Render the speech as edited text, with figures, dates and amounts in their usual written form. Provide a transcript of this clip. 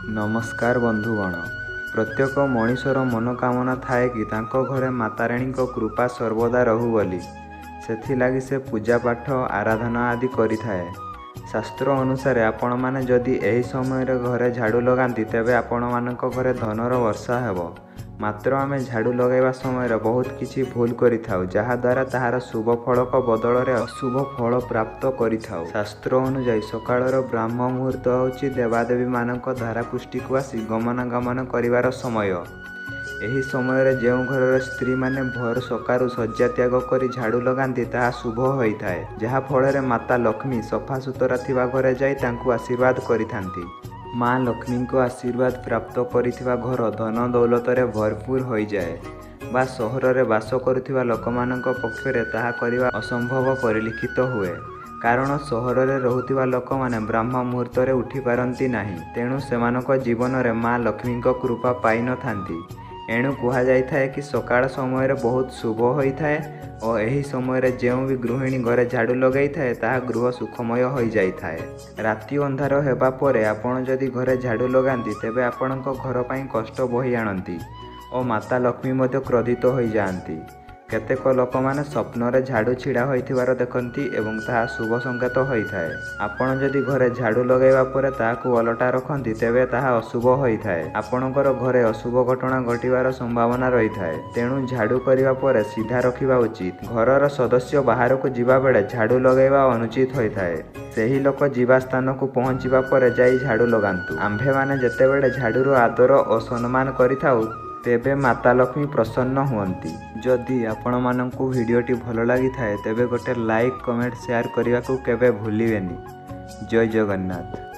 ନମସ୍କାର ବନ୍ଧୁଗଣ, ପ୍ରତ୍ୟେକ ମଣିଷର ମନୋକାମନା ଥାଏ କି ତାଙ୍କ ଘରେ ମାତାରାଣୀଙ୍କ କୃପା ସର୍ବଦା ରହୁ ବୋଲି। ସେଥିଲାଗି ସେ ପୂଜାପାଠ, ଆରାଧନା ଆଦି କରିଥାଏ। ଶାସ୍ତ୍ର ଅନୁସାରେ ଆପଣମାନେ ଯଦି ଏହି ସମୟରେ ଘରେ ଝାଡ଼ୁ ଲଗାନ୍ତି, ତେବେ ଆପଣମାନଙ୍କ ଘରେ ଧନର ବର୍ଷା ହେବ। ମାତ୍ର ଆମେ ଝାଡ଼ୁ ଲଗାଇବା ସମୟରେ ବହୁତ କିଛି ଭୁଲ କରିଥାଉ, ଯାହାଦ୍ୱାରା ତାହାର ଶୁଭ ଫଳକ ବଦଳରେ ଅଶୁଭ ଫଳ ପ୍ରାପ୍ତ କରିଥାଉ। ଶାସ୍ତ୍ର ଅନୁଯାୟୀ ସକାଳର ବ୍ରାହ୍ମ ମୁହୂର୍ତ୍ତ ହେଉଛି ଦେବାଦେବୀମାନଙ୍କ ଧରାପୃଷ୍ଠକୁ ଆସି ଗମନାଗମନ କରିବାର ସମୟ। ଏହି ସମୟରେ ଯେଉଁ ଘରର ସ୍ତ୍ରୀମାନେ ଭୋର ସକାଳୁ ଶଯ୍ୟା ତ୍ୟାଗ କରି ଝାଡ଼ୁ ଲଗାନ୍ତି, ତାହା ଶୁଭ ହୋଇଥାଏ, ଯାହାଫଳରେ ମାତା ଲକ୍ଷ୍ମୀ ସଫାସୁତୁରା ଥିବା ଘରେ ଯାଇ ତାଙ୍କୁ ଆଶୀର୍ବାଦ କରିଥାନ୍ତି। ମା ଲକ୍ଷ୍ମୀଙ୍କ ଆଶୀର୍ବାଦ ପ୍ରାପ୍ତ କରିଥିବା ଘର ଧନ ଦୌଲତରେ ଭରପୁର ହୋଇଯାଏ ବା ସହରରେ ବାସ କରୁଥିବା ଲୋକମାନଙ୍କ ପକ୍ଷରେ ତାହା କରିବା ଅସମ୍ଭବ ପରିଲକ୍ଷିତ ହୁଏ। କାରଣ ସହରରେ ରହୁଥିବା ଲୋକମାନେ ବ୍ରାହ୍ମ ମୁହୂର୍ତ୍ତରେ ଉଠିପାରନ୍ତି ନାହିଁ, ତେଣୁ ସେମାନଙ୍କ ଜୀବନରେ ମା ଲକ୍ଷ୍ମୀଙ୍କ କୃପା ପାଇନଥାନ୍ତି। ଏଣୁ କୁହାଯାଇଥାଏ କି ସକାଳ ସମୟରେ ବହୁତ ଶୁଭ ହୋଇଥାଏ ଓ ଏହି ସମୟରେ ଯେଉଁ ବି ଗୃହିଣୀ ଘରେ ଝାଡ଼ୁ ଲଗାଇଥାଏ, ତାହା ଗୃହ ସୁଖମୟ ହୋଇଯାଇଥାଏ। ରାତି ଅନ୍ଧାର ହେବା ପରେ ଆପଣ ଯଦି ଘରେ ଝାଡ଼ୁ ଲଗାନ୍ତି, ତେବେ ଆପଣଙ୍କ ଘର ପାଇଁ କଷ୍ଟ ବହି ଆଣନ୍ତି ଓ ମାତା ଲକ୍ଷ୍ମୀ ମଧ୍ୟ କ୍ରୋଧିତ ହୋଇଯାଆନ୍ତି। କେତେକ ଲୋକମାନେ ସ୍ୱପ୍ନରେ ଝାଡ଼ୁ ଛିଡ଼ା ହୋଇଥିବାର ଦେଖନ୍ତି ଏବଂ ତାହା ଶୁଭ ସଂକେତ ହୋଇଥାଏ। ଆପଣ ଯଦି ଘରେ ଝାଡ଼ୁ ଲଗାଇବା ପରେ ତାହାକୁ ଓଲଟା ରଖନ୍ତି, ତେବେ ତାହା ଅଶୁଭ ହୋଇଥାଏ। ଆପଣଙ୍କର ଘରେ ଅଶୁଭ ଘଟଣା ଘଟିବାର ସମ୍ଭାବନା ରହିଥାଏ। ତେଣୁ ଝାଡ଼ୁ କରିବା ପରେ ସିଧା ରଖିବା ଉଚିତ। ଘରର ସଦସ୍ୟ ବାହାରକୁ ଯିବା ବେଳେ ଝାଡ଼ୁ ଲଗାଇବା ଅନୁଚିତ ହୋଇଥାଏ। ସେହି ଲୋକ ଯିବା ସ୍ଥାନକୁ ପହଞ୍ଚିବା ପରେ ଯାଇ ଝାଡ଼ୁ ଲଗାନ୍ତୁ। ଆମ୍ଭେମାନେ ଯେତେବେଳେ ଝାଡ଼ୁର ଆଦର ଓ ସମ୍ମାନ କରିଥାଉ, ତେବେ ମାତା ଲକ୍ଷ୍ମୀ ପ୍ରସନ୍ନ ହୁଅନ୍ତି। ଯଦି ଆପଣମାନଙ୍କୁ ଭିଡ଼ିଓଟି ଭଲ ଲାଗିଥାଏ, ତେବେ ଗୋଟେ ଲାଇକ୍, କମେଣ୍ଟ, ସେୟାର କରିବାକୁ କେବେ ଭୁଲିବେନି। ଜୟ ଜଗନ୍ନାଥ।